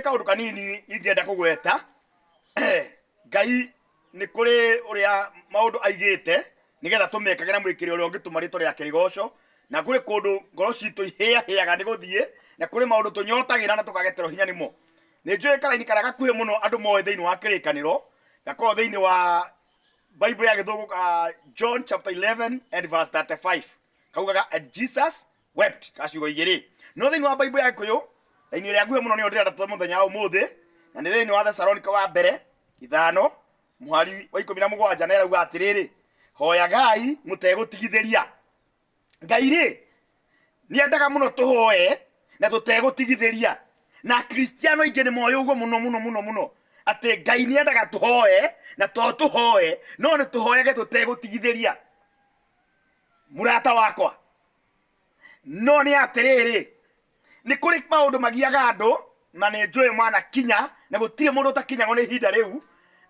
Kaũndũ kanini ingĩenda kũgweta. Ngai nĩ kũrĩ ũrĩa maũndũ aigĩte nĩgetha tũmekage na mwĩkĩre ũrĩa ũngĩtũma rĩtwa rĩake rĩgocwo, na kũrĩ kũndũ ngoro citũ ihĩahĩaga nĩ gũthiĩ, na kũrĩ maũndũ tũnyotagĩra na tũkageterwo hinya nĩmo. Nĩ njũĩ karaini karĩa gakuhĩ mũno andũ moĩ thĩinĩ wa kĩrĩkanĩro, gakoragwo thĩinĩ wa Bible ya gĩthũngũ ka John chapter 11 and verse 35. Kaugaga, "And Jesus wept," ka ciugo igĩrĩ. No thĩinĩ wa Bible ya Gĩkũyũ, raini ĩrĩa nguhĩ mũno nĩyo ndĩrenda tũthome mũthenya wa ũmũthĩ, na nĩ thĩinĩ wa Thesalonika wa mbere 5 mũhari wa 17, na ĩrauga atĩrĩrĩ, "Hoyagai mũtegũtigithĩria." Ngai rĩ, nĩ endaga mũno tũhoe na tũtegũtigithĩria, na Akristiano aingĩ nĩ moĩ ũguo mũno mũno mũno mũno, atĩ Ngai nĩ endaga tũhoe, na to tũhoe, no nĩ tũhoyage tũtegũtigithĩria. Mũrata wakwa, no nĩ atĩrĩrĩ, nĩ kũrĩ maũndũ magiaga andũ, na nĩ njũĩ manakinya, na gũtirĩ mũndũ ũtakinyagwo nĩ ihinda rĩu,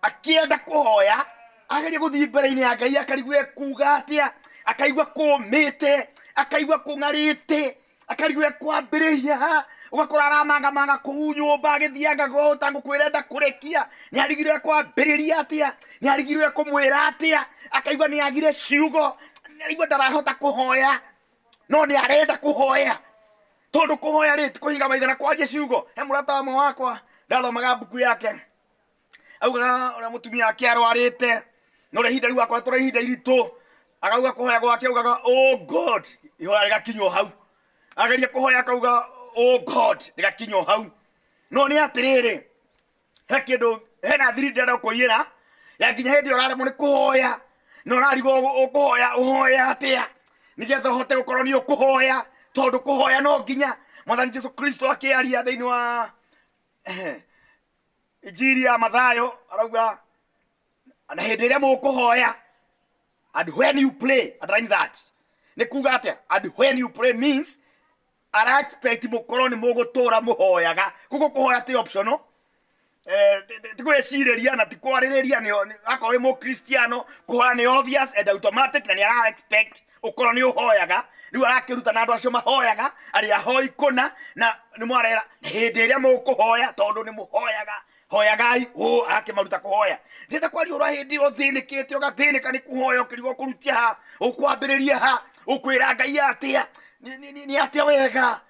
akĩenda kũhoya, ageria gũthiĩ mbere-inĩ ya Ngai, akarigwo ekuga atĩa, akaigua kũmĩte, akaigua kũng'arĩte, akarigwo ekwambĩrĩria ha, ũgakora aramangamanga kũu nyũmba agĩthianga go ũtangũkwĩra enda kũrĩkia, nĩ arigirwo ekwambĩrĩria atĩa, nĩ arigirwo ekũmwĩra atĩa, akaigua nĩ agire ciugo, nĩ araigua ndarahota kũhoya, no nĩ arenda kũhoya, tondũ kũhoya rĩ ti kũhinga maitho na kwaria ciugo. He mũrata wamwe wakwa ndathomaga mbuku yake, augaga ũrĩa mũtumia wake arwarĩte, na ũrĩa ihinda rĩu akoretwo rĩ ihinda iritũ, akauga kũhoya gwake augaga, "Oh God," ihoya rĩgakinywo hau. Ageria kũhoya akauga, "Oh God," rĩgakinywo hau. No nĩ atĩrĩrĩ, he kĩndũ, hena thiri ndĩrenda gũkũiyĩra ya nginya hĩndĩ ĩyo ũraremwo nĩ kũhoya, na ũrarigwo ũkũhoya ũhoya atĩa nĩgetha ũhote gũkorwo nĩ ũkũhoya, tondũ kũhoya no nginya. Mwathani Jesu Kristo akĩaria thĩinĩ wa Injiri ya Mathayo arauga, na hĩndĩ ĩrĩa mũkũhoya, and when you pray, underline that. Nĩ kuga atĩa? And when you pray means ara expect mũkorwo nĩ mũgũtũra mũhoyaga. Koguo kũhoya ti optional, ti gwĩcirĩria na ti kwarĩrĩria. Akorwo wĩ mũkristiano, kũhoya nĩ obvious and automatic, na nĩ ara expect ũkorwo nĩ ũhoyaga. Rĩu arakĩruta na andũ acio mahoyaga, arĩa ahoi kũna, na nĩ mwarera hĩndĩ ĩrĩa mũkũhoya, tondũ nĩ mũhoyaga, hoyagai ũ arakĩmaruta kũhoya. Ndĩrenda kwaria ũrĩa hĩndĩ ĩyo ũthĩnĩkĩte, ũgathĩnĩka nĩ kũhoya, ũkĩrigwo ũkũrutia ha, ũkwambĩrĩria ha, ũkwĩra Ngai atĩa, nĩ atĩa wega.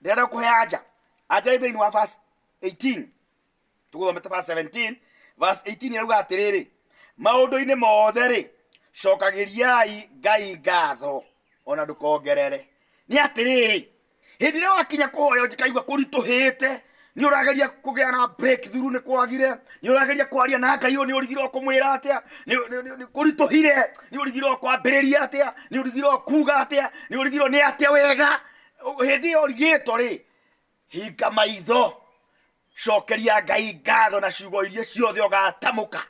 Ndĩrenda kũhe anja. Anja ĩ thĩinĩ wa verse 18. Tũgũthomete verse 17. Verse 18 ĩrauga atĩrĩrĩ, "Maũndũ-inĩ mothe rĩ, cokagĩriai Ngai ngatho," ona ndũkongerere. Nĩ atĩrĩrĩ, hĩndĩ ĩrĩa wakinya kũhoya ũngĩkaigua kũritũhĩte, nĩ ũrageria kũgĩa na breakthrough, nĩ kwagire, nĩ ũrageria kwaria na Ngai, nĩ ũrigirwo kũmwĩra atĩa, nĩ kũritũhire, nĩ ũrigirwo kwambĩrĩria atĩa, nĩ ũrigirwo kuga atĩa, nĩ ũrigirwo nĩ atĩa wega. Hĩndĩ ĩyo ũrigĩtwo rĩ, hinga maitho, cokeria Ngai ngatho na ciugo iria ciothe ũgatamũka,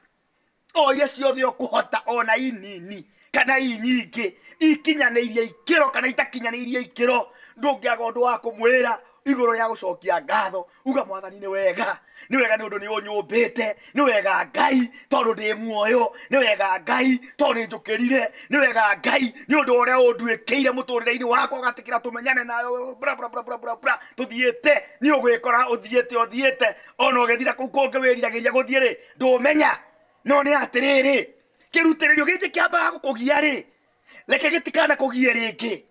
o iria ciothe ũkũhota, ona inini kana i nyingĩ, ikinyanĩirie ikĩro kana itakinyanĩirie ikĩro, ndũngĩaga ũndũ wa kũmwĩra igũrũ rĩa gũcokia ngatho. Uga, "Mwathani, nĩ wega, nĩ wega nĩ ũndũ nĩ ũnyũmbĩte, nĩ wega Ngai tondũ ndĩ muoyo, nĩ wega Ngai tondũ nĩ njũkĩrire, nĩ wega Ngai nĩ ũndũ wa ũrĩa ũnduĩkĩire mũtũrĩre-inĩ wakwa, ũgatĩkĩra tũmenyane nayo, bra bra bra bra bra bra." Tũthiĩte, nĩ ũgwĩkora ũthiĩte, ũthiĩte ona ũgĩthira kũu kũngĩ wĩriragĩria gũthiĩ rĩ, ndũmenya. No nĩ atĩrĩrĩ, kĩrutĩrĩrio gĩkĩ kĩambaga gũkũgia rĩ, reke gĩtikana kũgie rĩngĩ.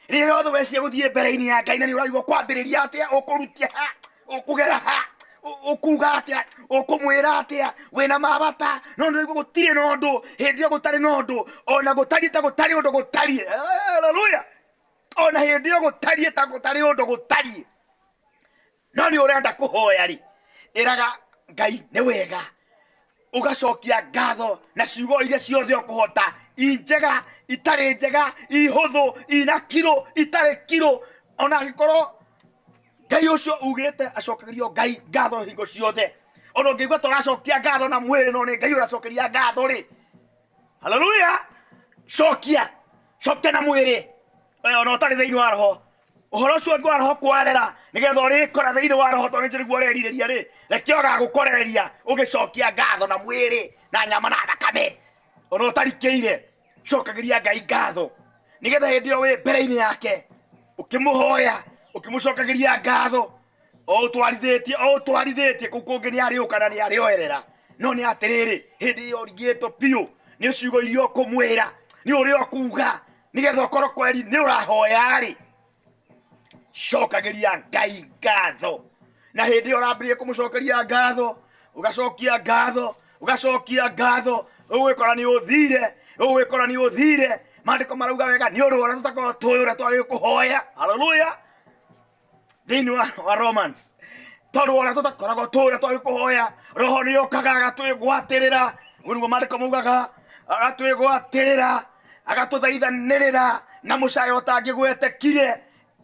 Rĩrĩa rĩothe weciria gũthiĩ mbere-inĩ ya Ngai na nĩ ũrarigwo kwambĩrĩria atĩa, ũkũrutia ha, ũkũgera ha, ũkuga atĩa, ũkũmwĩra atĩa, wĩna mabata, no nĩ ũraigua gũtirĩ na ũndũ. Hĩndĩ ĩyo gũtarĩ na ũndũ, ona gũtariĩ ta gũtarĩ ũndũ gũtariĩ, haleluya, ona hĩndĩ ĩyo gũtariĩ ta gũtarĩ ũndũ gũtariĩ, no nĩ ũrenda kũhoya rĩ, ĩraga Ngai nĩ wega, ũgacokia ngatho na ciugo iria ciothe ũkũhota, i njega, itarĩ njega, i hũthũ, ina kiro, itarĩ kiro, ona angĩkorwo Ngai ũcio ugĩte acokagĩrio Ngai ngatho hingo ciothe. Ona ũngĩigua ta ũracokia ngatho na mwĩrĩ, no nĩ Ngai ũracokeria ngatho rĩ, haleluya, cokia, cokia na mwĩrĩ ona ũtarĩ thĩinĩ wa roho. Ũhoro ũcio ũngĩ wa roho kwarera nĩgetha ũrĩkora thĩinĩ wa roho, tondũ nĩguo ũrerirĩria rĩ, reke ũgagũkorereria ũgĩcokia ngatho na mwĩrĩ na nyama na thakame. Ona ũtarikĩire, cokagĩria Ngai ngatho, nĩgetha hĩndĩ ĩyo wĩ mbere-inĩ yake ũkĩmũhoya, ũkĩmũcokagĩria ngatho. O ũtwarithĩtie, o ũtwarithĩtie kũu kũngĩ nĩ arĩũka na nĩ arĩoerera. No nĩ atĩrĩrĩ, hĩndĩ ĩyo ũrigĩtwo biũ nĩ ciugo iria ũkũmwĩra, nĩ ũrĩa ũkuga, nĩgetha ũkorwo kweri nĩ ũrahoya-rĩ, cokagĩria Ngai ngatho. Na hĩndĩ ĩyo ũrambĩrĩria kũmũcokeria ngatho, ũgacokia ngatho, ũgacokia ngatho, ũgwĩkora nĩ ũthire, ũgwĩkora nĩ ũthire. Maandĩko marauga wega nĩ ũndũ ũrĩa tũtakoragwo tũĩ ũrĩa twagĩrĩirwo kũhoya. Haleluya! Thĩinĩ wa Romans, tondũ ũrĩa tũtakoragwo tũĩ ũrĩa twagĩrĩirwo kũhoya, Roho nĩ okaga agatwĩgwatĩrĩra. Ũguo nĩguo maandĩko maugaga, agatwĩgwatĩrĩra, agatũthaithanĩrĩra na mũcayo ũtangĩgwetekire.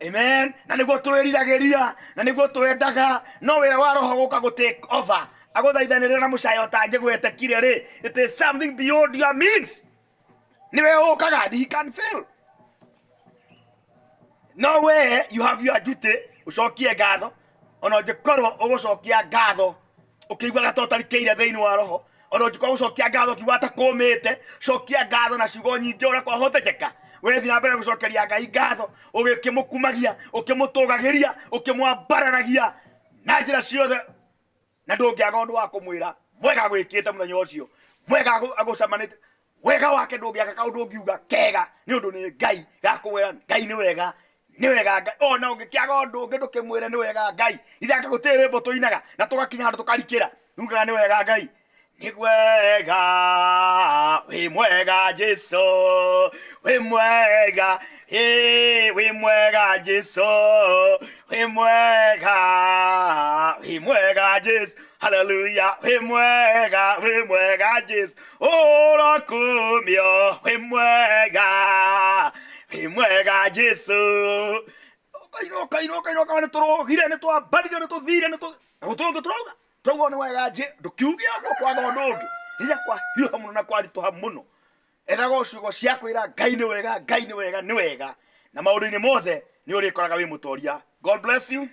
Amen. Na nĩguo twĩriragĩria, na nĩguo twendaga, no wĩra wa Roho gũka gũ take over, agũthaithanĩrĩra na mũcayo ũtangĩgwetekire rĩ, it is something beyond your means. Nĩwe ũkaga and he can fail. No we you have your duty, ũcokie ngatho, ona ũngĩkorwo ũgũcokia ngatho ũkĩiguaga ta ũtarikĩire thĩinĩ wa roho, ona ũngĩkorwo ũgũcokia ngatho ũkĩiguaga ta kũmĩte, cokia ngatho na ciugo nyingĩ ũrĩa kwahotekeka. We thiĩ na mbere gũcokeria Ngai ngatho, ũgĩkĩmũkumagia, ũkĩmũtũgagĩria, ũkĩmwambararagia na njĩra ciothe, na ndũngĩaga ũndũ wa kũmwĩra mwega agwĩkĩte mũthenya ũcio, mwega agũcamanĩte, wega wake ndũngĩaga kaũndũ ũngiuga kega, nĩ ũndũ nĩ Ngai gakũwĩra Ngai nĩ wega, nĩ wega Ngai. Ona ũngĩkĩaga ũndũ ũngĩ ndũkĩmwĩre nĩ wega Ngai. Ithe anga gũtirĩ rwĩmbo tũinaga na tũgakinya handũ tũkarikĩra, tugaga nĩ wega Ngai. Nĩ wega, wĩ mwega Jesu, wĩ mwega, ĩ, wĩ mwega Jesu, wĩ mwega, wĩ mwega Jesu, haleluya, wĩ mwega, wĩ mwega Jesu, ũrokumio, wĩ mwega, wĩ mwega Jesu. Ũkaina, ũkaina, ũkaina, ũkaina, nĩ tũrũgire, nĩ twambarire, nĩ tũthire, nĩ tũ- na gũtirĩ ũngĩ tũrauga. Tũrauga nĩ wega Jesu, ndũkiuge ũguo kwaga ũndũ ũngĩ. Rĩrĩa kwahiũha mũno na kwaritũha mũno, ethaga o ciugo cia kwĩra Ngai nĩ wega, Ngai nĩ wega, nĩ wega. Na maũndũ-inĩ mothe nĩ ũrĩkoraga wĩ mũtoria. God bless you.